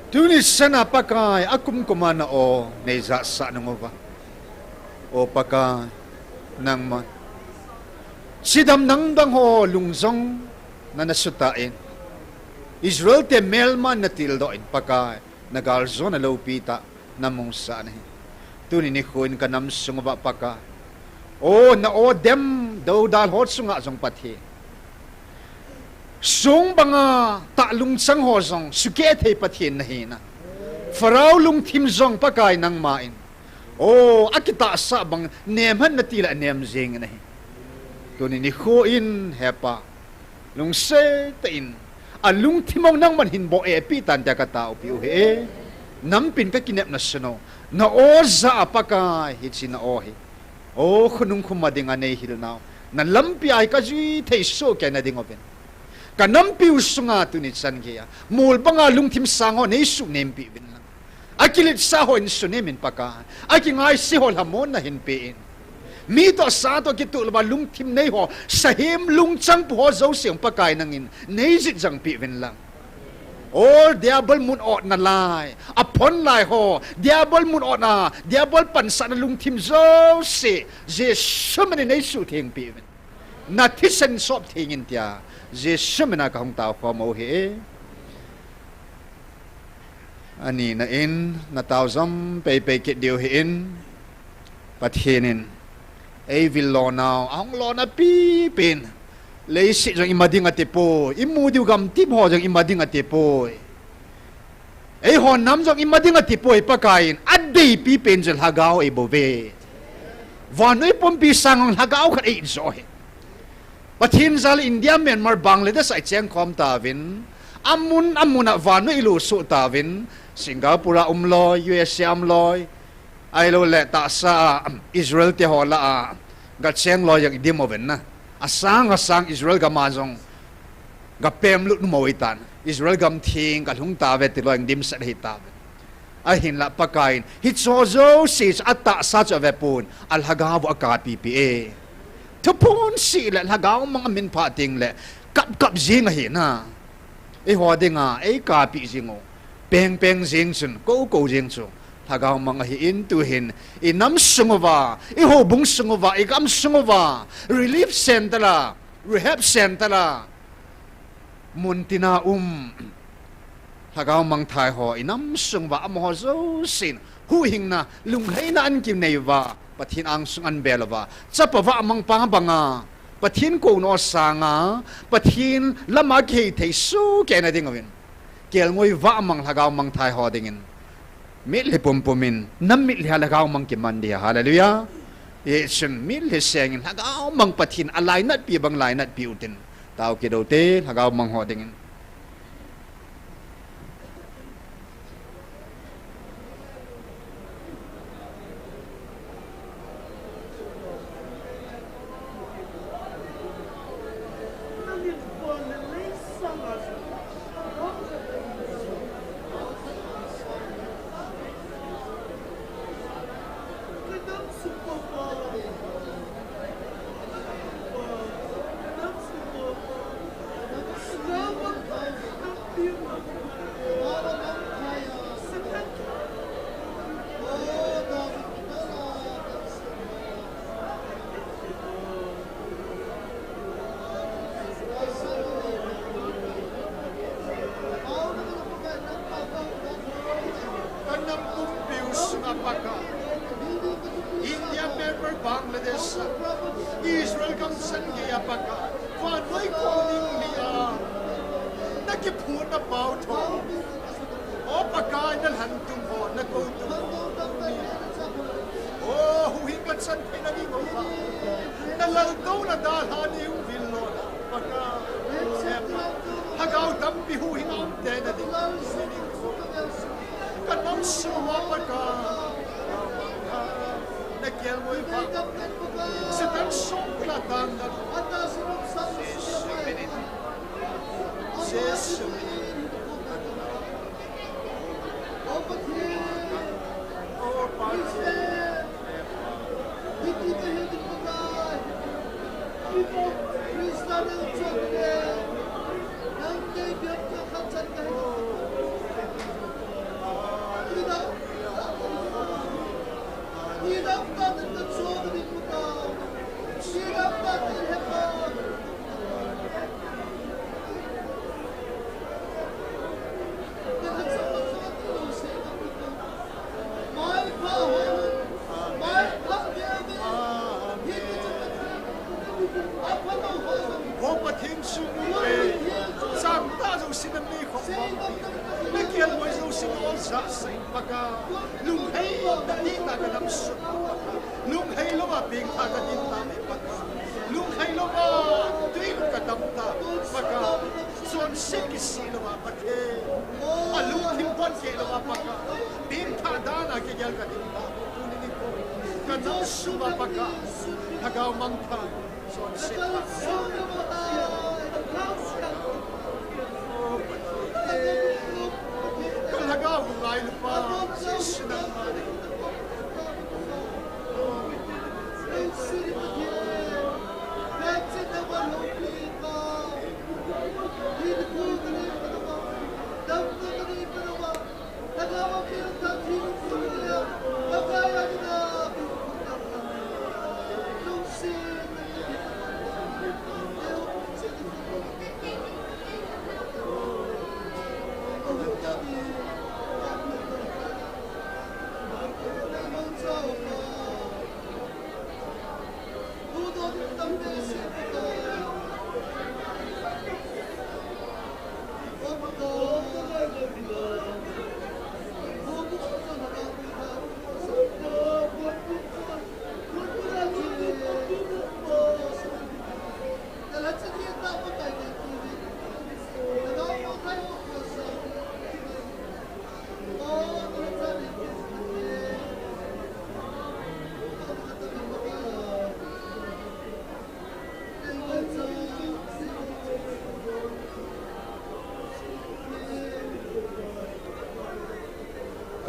Tuni sana Pakai, akum kum a na aw nei jahsah nung uva. O Pakai, nangma. Chidam nang dang ho lung jong na na suta in. Israel te melma na tildoh in Pakai, na galjona loupi tah na mungsa na hi. Tuni nikho in ka nam sung uva Pakai. O na aw dem dodal ho chunga jong Pathen. Sung banga tah lungchang ho jong sukeh thei Pathen na hi na. Pharaoh lungthim jong Pakai nangma in. O, akitahsa bang nem hen na ti le nem jing na hi. Tuni nikho in he Pa. Lungset tah in. A lungthim ong nangman hin boh eipeh tan tia ka taopi u hi e. Nampin ka kinepna seno. Na aw ja a Pakai hichi na aw hi. O khonung khoma dinga nei hil nau. Na lampi a hi ka jui thei soh kei na ding uvin. Ka nampi u sunga tuni chan geiya. Mol banga lungthim sang ho nei suh nempeh uvin lang. Akiletsah ho in sunem in Pakai. Akingaise ho lhamon na hin pe in. Mi toh sa toh kituh louva lungthim nei ho. Sahem lungchang pu ho jouse ong Pakai nangin. Nei jit jang peh uvin lang. Ol diabol mun otna lai, aphon lai ho, diabol mun otna, diabol pansahna lungthim jouse, Jesu min in nei suhtheng peh uvin. Na thisan sop theng in tia, Jesu min a ka hung tao khom u hi. Ani na in, na tao jom pei pei kit diu hi in, Pathen in, ei vil lo nau, ahung lo na pi pin. Leiset jong ima ding ati poi, imu diu gamtip ho jong ima ding ati poi. Eiho nam jong ima ding ati poi Pakai in, adeipi pen chu lhagao ei bou ve. Vannoi pumpi sang lhagao khat ei jo hi. Pathen jal India, Myanmar, Bangladesh a i cheng khom tauvin, amun, amun a vannoi i lusuh tauvin, Singapore a um loi, U S A a um loi, Ahilou le tahsa a, Israel te ho lah a, ga cheng loi jong i dim uvin na. Asang, asang Israel gam a jong, ga pem lut mo i tan. Israel gam theng, ga lhung tave ti loi jong dimset hi tave. Ahinlah Pakai in, hicho jouse chu atahsa chu ave pon, alhagao a kapi pi e. Thuphon sih le lhagao mang amin pha ting le, kap kap jing ahi na. Eiho dinga, ei kapi jing u. Peng peng jing chun, ko ko jing chu. Lhagao mang ahi in tu hin, i nam sung uva, i houbung sung uva, i gam sung uva, relief center la, rehab center la, mun tina um, lhagao mang thai ho, i nam sung uva, amaho jousen, huhhingna, lunglhaina an kinei uva, Pathen angsung an bel uva, chapa vah mang pa banga, Pathen kona sanga, Pathen lama kihei thei soh kei na ding uvin. Kelngoi vah mang lhagao mang thai ho dingin. Mitlhi pumpum in, nam mitlhi a lhagao mang kiman dia. Hallelujah. Hichun mitlhi seng in lhagao mang Pathen a lainat pi bang lainat pi utin. Tao kit u te, lhagao mang ho dingin. Pakai, India member Bangladesh, Israel gamsung geiya Pakai, vannoi kol ning lia na kiphutna pao tho. O Pakai, na lhan tung ho, na kou tung ho. O, huhhing kachan theina ding uva, na laltouna dalha ni hung vil lona Pakai, Lhagao tampi huhhing a um tena ding. Ka namsung uva Pakai, na kelngoi uva, Satan songkul a tangdan. Jesu. Ho Pathen sung uve, chang tah jouse na nei khom bang, na kelngoi jouse na ol sah sah in Pakai, lunghei na ding tah ka dam sung, lunghei louva pengthah ka ding tah le Pakai, lunghei louva tui lut ka dam tah Pakai, chonset kisih louva Pathen, alungthim pon keh louva Pakai, pengthah dan a kigel ka ding tah, tuni nikho, ka namsung uva Pakai, Lhagao mangthah.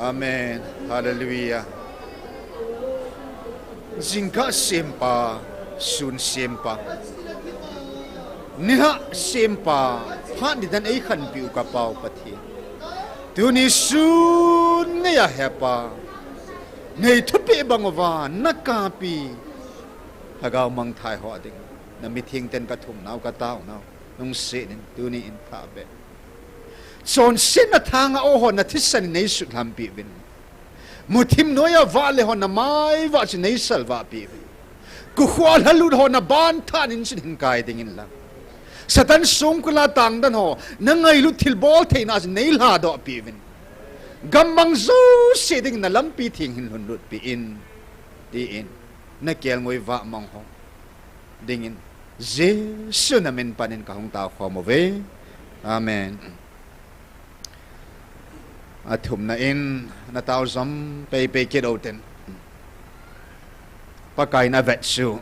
Amen. Hallelujah. Jingkah sempa, sun sempa, nilhah sempa, phat nidan eikhanpeh u ka Pau Pathen, tuni sun ngeiya hepa, nei thupeh bang uva na kapi, Lhagao mangthah eiho ding, na mithengten ka thumnau ka taonau, nungsenin tuni in thahbeh chonsetna thanga o ho na thisan in nei sutlhampeh uvin. Muthim noiya vahle ho na maivah chu nei salvahpeh uvin. Kukhuh lhalut ho na banthan in chun hin kai dingin lang, Satan songkul a tangdan ho na ngailut thilbol theina chu nei lhadohpeh uvin. Gammang jouse dingin na lampi theng hin lhunlutpeh in, tin na kelngoi vahmang ho dingin Jesu na min panin ka hung taokhom uve. Amen. Athumna in na taojom peipei kit uvin tin, Pakai na vet chu,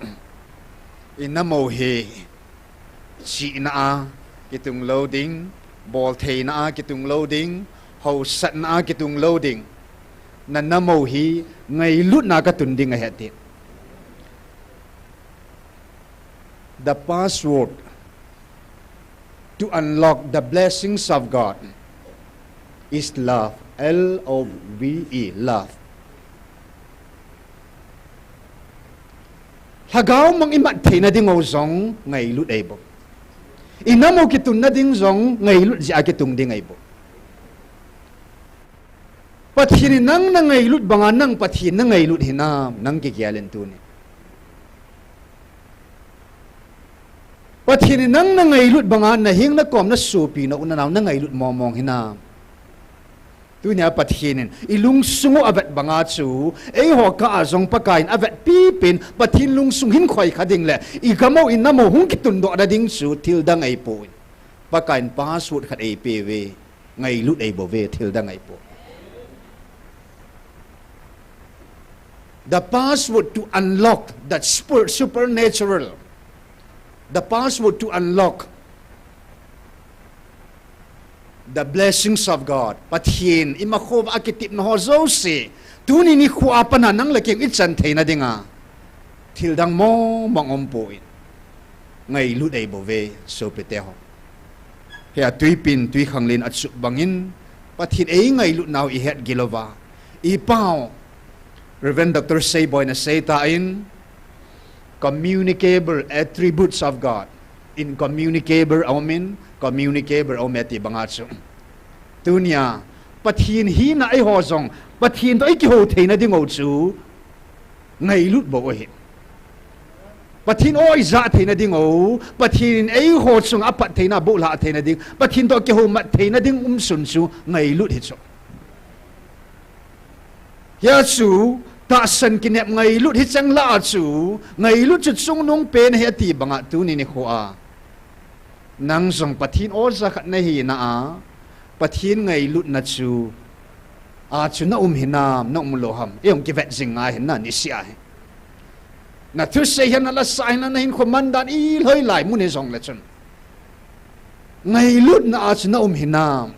i namou hi chihna a kitung lou ding, boltheina a kitung lou ding, haosatna a kitung lou ding. Na namou hi ngailutna a katun ding ahi ati. The password to unlock the blessings of God is love. L O V E, love. Lhagao mang i mat theina ding u jong ngailut eibol. I namou kitunna ding jong ngailut jeh a kitung ding eibol. Pathen in nang nangailut banga nang Pathen nangailut hinam, nang kigel in tuni. Pathen in nang nangailut banga naheng nakom nasopi naunau nangailut mongmong hinam. Tunia Pathen in ilungsung u avet banga chu, eiho kah a jong Pakai in avetpi pen, Pathen lungsung hin khoikha ding le igam u inam u hung kitundoh nading chu thildang ahipoi. Pakai in password khat eipeuve, ngailut eibouve, thildang ahipoi. The password to unlock the supernatural. The password to unlock the blessings of God. Pathen imakhova akitepna ho jouse, tuni nikho a pat a nang le kei ichan theina dinga thildang mongmong aumpoi. Ngailut eibouve, sopite ho. Hia tuipen tuikhanglen achup bangin, Pathen eingailutnau ihet gilouva, ipau Reverend Doctor Seiboi in aseitan, communicable attributes of God. Incommunicable aumin, communicable aume ti banga chu, tunia Pathen hina eiho jong Pathen toh ikihou theina ding u chu ngailut bou ahi. Pathen o ija theina ding u, Pathen in eiho chunga apat theina, abohlhah theina ding, Pathen toh kihoumat theina ding umsun chu ngailut hichu. Hia chu tahsan kinep ngailut hichan lah a chu, ngailut chu chungnung pen ahi ati banga tuni nikho a nang jong Pathen o jakhat nahina a, Pathen ngailutna chu a chu naum hinam, naum lou ham, eihung kivet jing ngai hin na, niseh ahi. Nathusei hihen, nalasa hihen, nahinkho mandan ilhoi lai mun hijongle chun, ngailutna a chu naum hinam.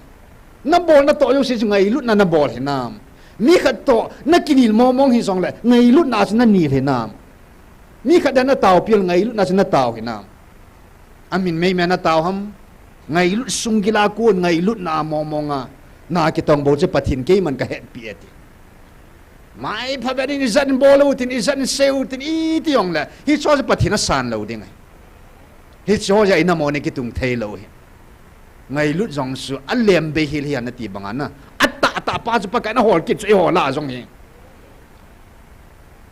Nabolna toh jouse chu ngailutna nabol hinam. Mi khat toh nakinel mongmong hijongle ngailutna a chu nanel hinam. Mi khat dia nataopeh le ngailutna a chu natao hinam. Amin meimei a natao ham. Ngailut sunggil a kon, ngailutna a mongmong a na kitong bou chu Pathen keiman kahetpi e ti. Mai phabep in ijat in bol utin, ijat in sei utin iti jongle, hicheho chu Pathen asan lou ding ahi. Hicheho jeh a inam u ana kitung thei lou ahi. Ngailut jong chu alem bei hel hel nati banga na, atahtah pa chu Pakai in ahol kit chu eiho lah a jong hi.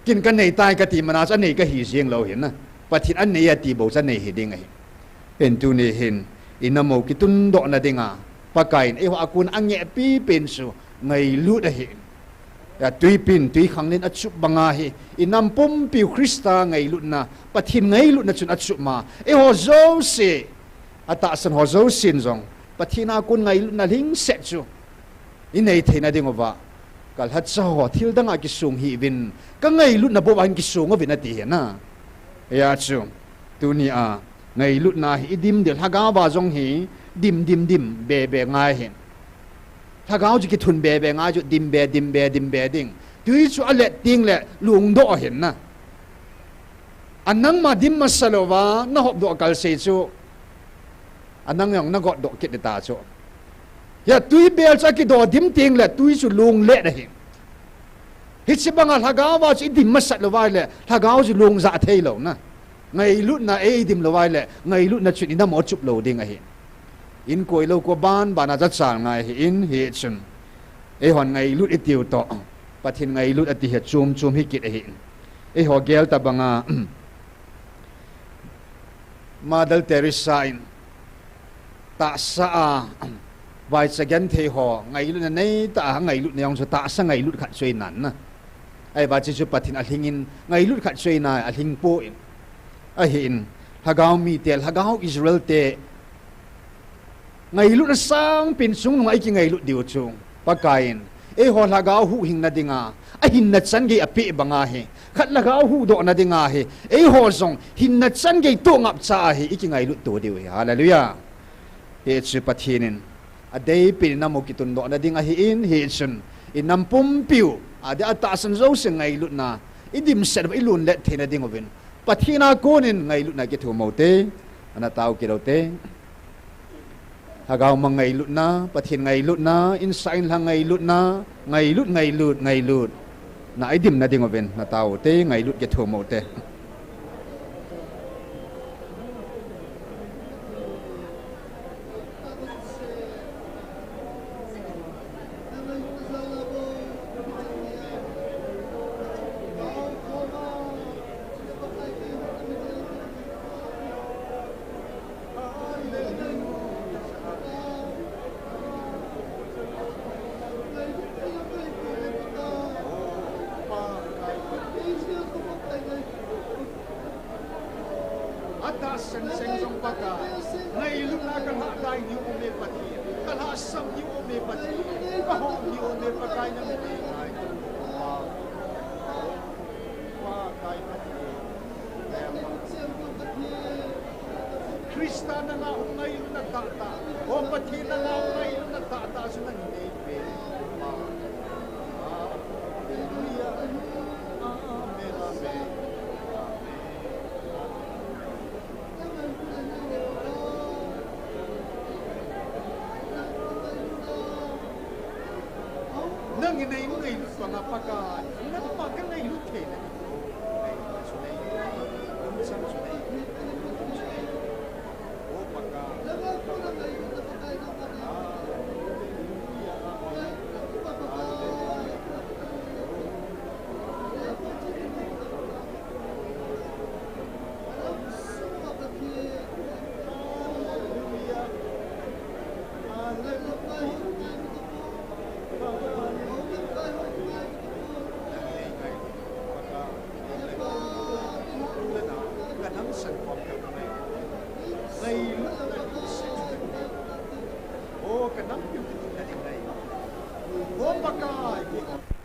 Kin kanei tai kati mana chu anei kahi jeng lou ahi na. Pathen anei ati bou chu anei hiding ahi. Hin tuni hin inam u kitundohna dinga Pakai in eiho a kon angehpi pen chu ngailut ahi. Hia tuipen tuikhanglen achup banga hi inam pumpiu Christa ngailutna, Pathen ngailutna chun achup ma, eiho jouse, atahsan ho jousen jong Pathen a kon ngailutna lhingset chu inei theina dinguva, kalhacha ho thildang a kisong hih uvin, kangailutna bou a hin kisong uvin ati ahi na. Hia chu tunia ngailutna hi idim ding, lhagao a jong hi dim dim dim be be ngai ahi. Lhagao chu kithun be be ngai chu, dim be, dim be, dim be ding. Tui chu alet tengle lungdoh ahi na. Anangma dim masa louva nahopdoh kalsei chu, anang jong nagotdoh kit ding ta chu. Hia tuibel chu akidoh dim tengle tui chu lunglet ahi. Hiche banga lhagao a chu idim masat lou uva ahile lhagao chu lung jah thei lou na. Ngailutna a idim lou uva ahile ngailutna chun inam u achup lou ding ahi. Inkoi lou koi ban ban a jachal ngai ahin, hichun eihon ngailut itiu toh, Pathen ngailut ati hi chom chom hikit ahi. Eiho gel tobanga Mother Teresa in tahsa a vaicha genthei ho ngailutna neitah a ngailutna jong chu tahsa ngailut khat chu ahi nan na. Ahivang hiche chu Pathen alhingin ngailut khat chu ahi nai, alhingpoi. Ahin, lhagao mite, lhagao Israel te ngailutna sangpen chungnunga ikingailut diu chu Pakai in eiho lhagao huhhingna dinga ahinna changei apeh banga hi, khat lhagao huhdohna dinga hi, eiho jong hinna changei toh ngapcha a hi ikingailut to diu ahi. Hallelujah. Hichu Pathen in adeipen inam u kitundohna ding ahin, hichun inam pumpiu adia atahsan jouse ngailutna idimset uva ilunlet theina dinguvin Pathen a konin ngailutna kithum u te, ana tao kit u te. Lhagao mang ngailutna, Pathen ngailutna, insung inlhang ngailutna, ngailut, ngailut, ngailut. Na idimna dinguvin, na tao u te, ngailut kithum u te. Seng seng jong Pakai, ngailutna kalhadai ni um e Pathen, kalhasam ni um e Pathen, kahom ni um e Pakai, nang in nei ngai. Pakai Pathen, Christa nanga um ngailutna tahtah, o Pathen nanga um ngailutna tahtah chu nang in nei pe. Hallelujah. Amen, amen, amen. Nang in nei ngailut banga Pakai, nangma kangailut theina. Ngailut chu nei, lungchang chu nei, lungchang chu nei. O Pakai. Hallelujah. Hallelujah. O, kanam piu ti na ding nai. O, Pakai.